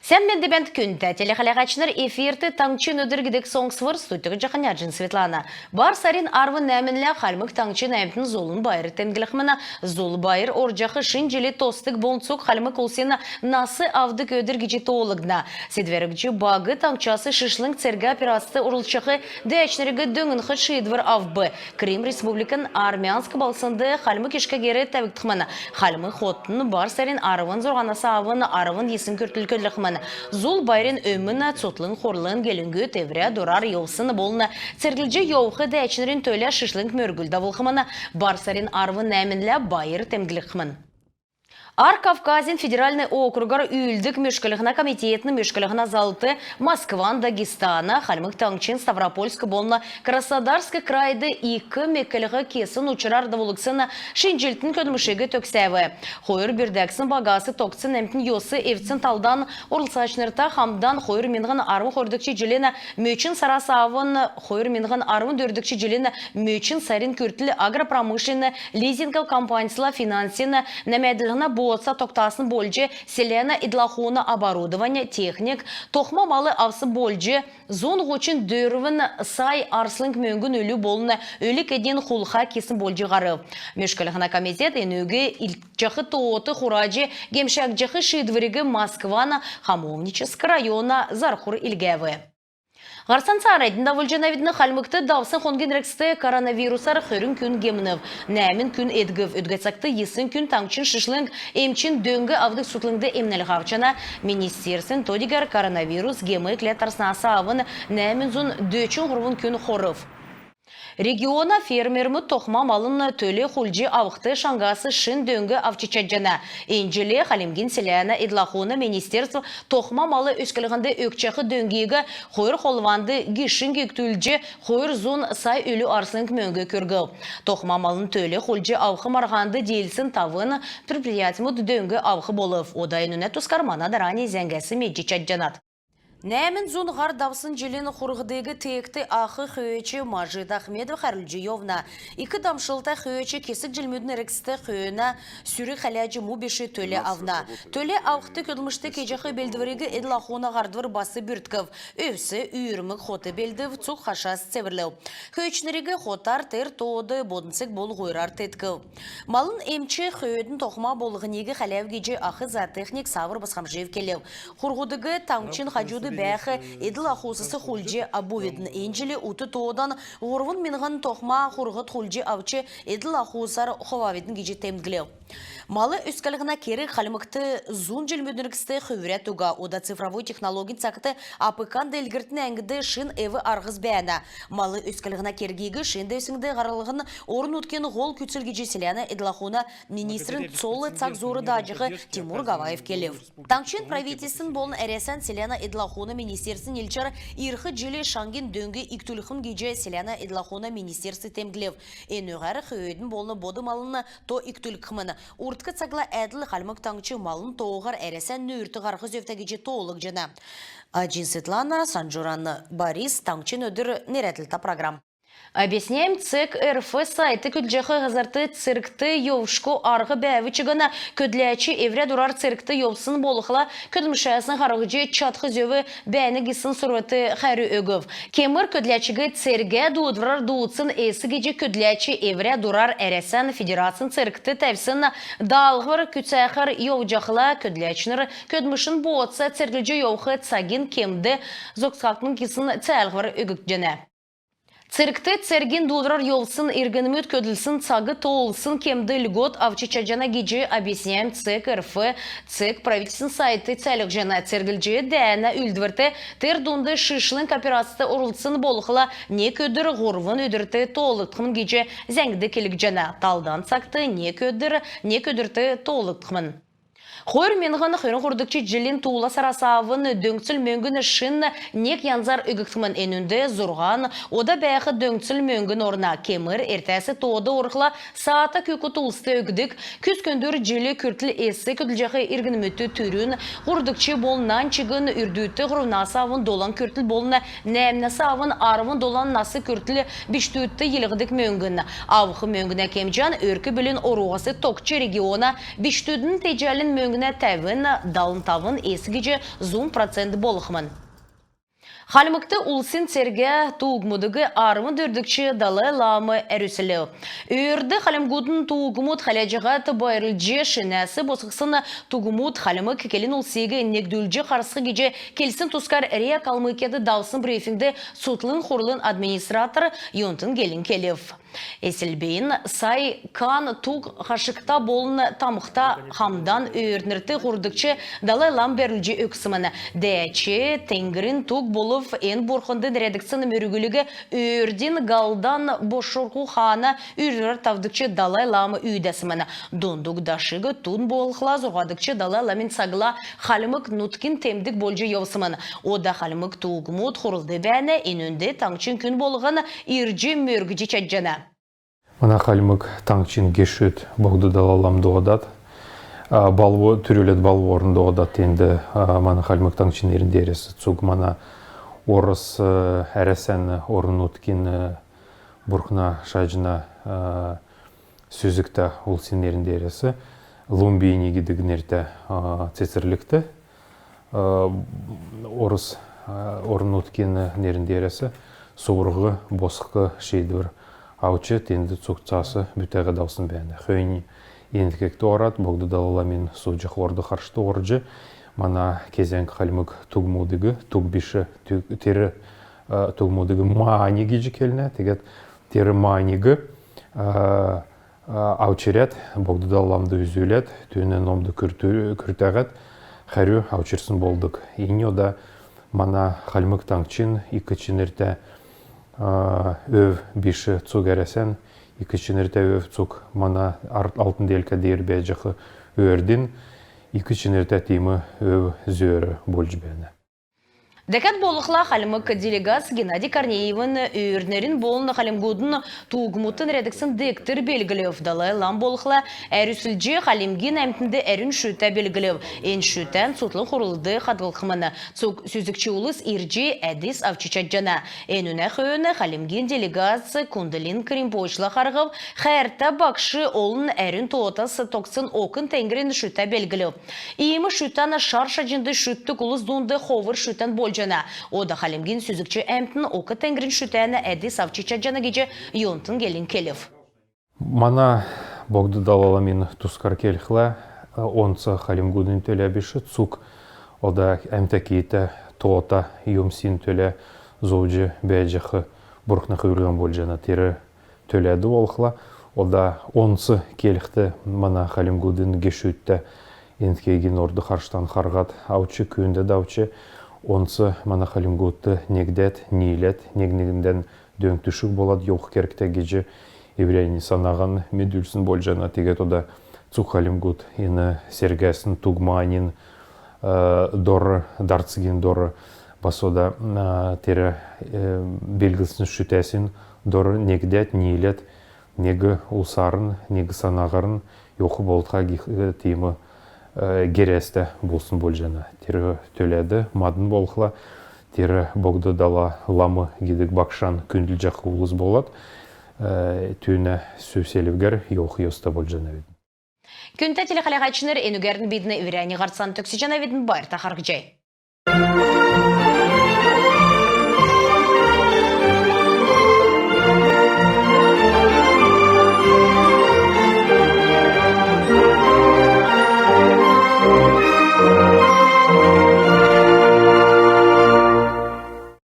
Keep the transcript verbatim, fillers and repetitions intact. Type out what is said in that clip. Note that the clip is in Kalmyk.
Сән менд бәәнт, күндтә телехәләгәчнр! Эфирт «Таңһчин өдр» гидг соңсвр. Студьд Җаханяҗин Светлана. Бар сарин арвн нәәмнлә Хальмг Таңһчин әмтн Зулын байр темдглхмн. Зул байр орҗах шин җил тосдг болн цуг хальмг улсин нас авдг өдр гиҗ тоолгдна. Седвәрч баг таңһчас шишлң цергә операцд орлцҗах дәәчнриг дөңнх шиидвр авв. Крым Республикин Армянск балһснд хальмг ишкә гер тәвгдхмн. Хальмг хотн бар сарин арвн зурһанас авн арвн йисн күртл көдлхмн. Зул байрин өмн цутхлң хурлын гелңгүд эврә дурар йовсн болн церглҗ йовх дәәчнрин төлә шишлң мөргүл давулхмн. Бар сарин арвн нәәмнлә байр темдглхмн. Ар Кавказин федеральн округар үүлддг мөшклһнә комитетин мөшклһнә залвр Москван, Дагестана, Хальмг Таңһчин, Ставропольск болн Краснодарск крайд ик меклһ кесн учрар давулгдсн шинҗлтин көдлмшиг төгсәв. Хойр бүрдәгсн багас тогтсн әмтн йос эвдсн талдан орлцачнрта хамдан хойр миңһн арвн хойрдгч җилин мөчн сарас авн хойр миңһн арвн дөрвдгч җилин мөчн сарин күртл агропромышленн лизингов компаньсла финансин нәәмәдлһнә бооца тогтасн болҗ, селәнә эдл-ахуна оборудовань, техник, тохма мал авсн болҗ, зун һучн дөрвн сай арслң мөңгн үлү болн өлг-эдин хулха кесн болҗ һарв. Мөшклһнә комитет энүг илдкҗәх тоот хураҗ гемшәгдҗәх шиидвриг Москван Хамовническ района зарһур илгәв. Һарцан цааранднь давулҗанавидн. Хальмгт давсн хонгин эргцд коронавирусар хөрн күн гемнв, нәәмн күн эдгв. Өдгә цагт йисн күн таңһчин шишлң эмчин дөң авдг цутхлңд эмнлһ авчана. Министерствин то-дигәр коронавирус гем экләд тарснас авн нәәмн зун дөчн һурвн күн хорв. Региона фермермүд тохма малын төл хулдҗ авхд шаңһас шин дөң авч чадҗана. Эн җил Хальмгин селәнә эдл-ахун министерств тохма мал өсклһнд өгчәх дөңгиг хойр холванд гишң икдүлҗ, хойр зун сай үлү арслң мөңг күргв. Тохма малын төл хулдҗ авх марһанд диилсн тавн предприятьмүд дөң авх болв. Ода энүнә тускар мана дарани зәңгәс медҗ чадҗанат. Нәәмн зун һар давсн җилин хурһдыг теегт ах хөөч Мажит Ахмедов хәрүлҗ йовна. Ик дамшлта хөөч кесг җилмүдин эргцд хөөнә сүрг хәләҗ му биш төл авна. Төл авхд көдлмшт кеҗәх белдвриг эдл-ахуна һардвр бас бүрткв. Өвс, үүрмг хот белдв, цуг хашас цеврлв. Хөөчнриг хотар, тер тоод боднцг болн һуйрар теткв. Малын эмч хөөдин тохма болһниг хәләв гиҗ ах зоотехник Савр Босхомджиев келв. Хурһдыг таңһчин хаҗуд бәәх эдл-ахусас хулдҗ аввидн. Эн җил ут тоодан һурвн миңһн тохма хурһд хулдҗ авч, эдл-ахусар хувавидн гиҗ темдглв. Мал өсклһнә керг Хальмгт зун җилмүдин эргцд хүврәд уга. Ода цифровой технологин цагт АПК-н делгрлтин әңгд шин эв-арһс бәәнә. Мал өсклһнә кергиг шин девсңд һарһлһн орн-нутгин һол күцл гиҗ селәнә эдл-ахуна министрин цол цаг зуур дааҗах Тимур Гаваев келв. Таңһчин правительствин болн Әрәсән селәнә эдл-ахуна министерствин нилчәр ирх җил шаңгин дөңг икдүлхмн гиҗ селәнә эдл-ахуна министерств темдглв. Энүгәр хөөдин болн бод малын то икдүлхмн. Урдк цагла әдл Хальмг Таңһч малын тооһар Әрәсән нүүрт һарх зөвтә гиҗ тоолгдҗана. Аҗин Светлана, Санҗуран Борис, «Таңһчин өдр» нерәдлтә программ. «Объясняем цег РФ» сайтд көдлҗәх һазрт цергт йовшго арһ бәәв чигн, көдләч эврә дурар цергт йовсн болхла, көдлмшәсн һарһҗ чадх зөв бәәнә гисн сурврт хәрү өгв. Кемр көдләчиг цергә дуудврар дуудсн эс гиҗ көдләч эврә дурар Әрәсән Федерацин цергт тәвсн даалһвр күцәхәр йовҗахла, көдләчнр көдлмшин бооца церглҗ йовх цагин кемд зогсхмн гисн цәәлһвр өггдҗәнә. Цергт цергин дуудврар йовсн иргнмүд көдлсн цаг тоолсн кемд льгот авч чадҗана гиҗ «Объясняем цег РФ» цег правительствин сайтд цәәлһҗәнә. Церглҗ дәәнә үүлдврт, тер дунд шишлң операцд орлцсн болхла, нег өдр һурвн өдрт тоолгдхмн гиҗ зәңгд келгдҗәнә. Талдан цагт нег өдр нег өдрт тоолгдхмн. Хойр миңһн хөрн һурвдгч җилин туула сарас авн дөңцл мөңгн шин нег янзар өггдхмн. Энүнд зурһан ода бәәх дөңцл мөңгн орна. Кемр эртәс тоод орхла, саата күүкд улст өгдг, күз күндүр җил күртл эс көдлҗәх иргнмүдт түрүн, һурвдгч болн нань чигн үрдүдт һурвнас авн долан күртл болн нәәмнәс авн арвн долан нас күртл бичкдүдт йилһгдг мөңгн. Авх мөңгнә кемҗән өрк-бүлин оруһас тогтҗ, региона бичкдүдин теҗәлин мөңгнә тәвн, далн тавн эс гиҗ зун процент болхмн. Хальмгт улсин цергә туугмудыг арвн дөрвдгч Далай лам әрүслв. Өөрд хальмгудын туугмуд хәләҗәһәд байрлҗ, шинәс босхсн туугмуд хальмг келн улсиг негдүлҗ харсх гиҗ келсн тускар РИА Калмыкияд давсн брифингд цутхлң хурлын администратор Йонтн Гелин келв. Эслбин сай кан туг хашгта болн тамһта хамдан өөрднрт һурвдгч Далай лам бәрүлҗ өгсмн. Дәәч теңгрин туг болв эн бурхнд нерәдгдсн мөргүлиг өөрдин галдан бошрху хаана үрвр тавдгч Далай лам үүдәсмн. Дондг дашиг тун болхла зурһадгч Далай ламин цагла хальмг нутгин темдг болҗ йовсмн. Ода хальмг туугмуд хурлд бәәнә, энүнд таңһчин күн болһн ирҗ мөргҗ чадҗана. Мана Хальмг Таңһчин гешүд Богд Далай лам доһадад, а, балв-, түрүләд балв орн доһадад, тенд, а, мана Хальмг Таңһчин нерн деерәс цуг мана орс, э, Әрәсән орн-нутгин, э, бурхна шаҗна, э, сүзгтә улсин нерн деерәс Лумбини гидг нертә, а, цецрлгт, а, орс, а, орн-нутгин нерн деерәс суврһ босхх шиидвр авч, тенд цуг цаас бүтәһәд авсн бәәнә. Хөөннь Энткгт орад, Богд Далай ламин сууҗах орд-харшт орҗ, мана кезәңк хальмг тугмудыг, туг биш, түг-, тер, а, тугмудыг мани гиҗ келнә. Тегәд тер маниг, а, а, авч ирәд, Богд Далай ламд үзүләд, түүнә номд күртү-, күртәһәд, хәрү авч ирсн болдг. Эн ода мана Хальмг Таңһчин ик чинртә, а, өв биш, цуг Әрәсән ик чинртә өв, цуг мана ар-, алтн делкә деер бәәҗәх өөрдин ик чинртә тиим өв зөөр болҗ бәәнә. Дәкәд болхла, хальмг делегац Геннадий Корнеевин өөрднрин болн хальмгудын туугмудтан нерәдгдсн дегтр белглв. Далай лам болхла, әрүслҗ, хальмгин әмтнд әрүн шүтә белглв. Эн шүтән цутхлң хурлд хадһлхмн. Цуг сүзгч улс ирҗ, әдс авч чадҗана. Энүнә хөөн хальмгин делегац Кунделинг Ринпочела харһв. Хәәртә багш олн әрүн тоотас тогтсн окн теңгрин шүтә белглв. Иим шүтән шар шаҗнд шүтдг улс дунд ховр шүтән болҗана. Ода хальмгин сүзгч әмтн окн теңгрин шүтәнә әдс авч чадҗана гиҗ Йонтн Гелин келв. Мана Богд Далай ламин тускар келхлә, онц хальмгудын төлә биш, цуг ода әмтә-киитә, тоота юмсин төлә зовҗ бәәҗәх бурхна хүвлһн болҗана. Тер төләд болхла, ода онц келхд, мана хальмгудын гешүдтә энткгин орд-харштан харһад авч, күүндәд авч, онц мана хальмгудт негдәд, нииләд, нег-негндән дөң-түшг болад йовх кергтә гиҗ эврәннь санаһан медүлсн болҗана. Тегәд ода цуг хальмгуд эн сергәсн туг манин, э, дор, дарцгин дор, бас ода, а, тер, э, белглсн шүтәсин дор негдәд, нииләд, нег улсарн, нег санаһарн йовх болтха гих, э, тиим, э, герәстә болсн болҗана. Тер төләд мадн болхла, тер Богд Далай лам гидг багшан күндлҗәх улс болад, э, түүнә сүв-селвгәр йовх йоста болҗанавидн. Күндтә телехәләһәчнр, энүгәрн бидн эврәннь һарцан төгсәҗәнәвидн. Байрта харһцхай.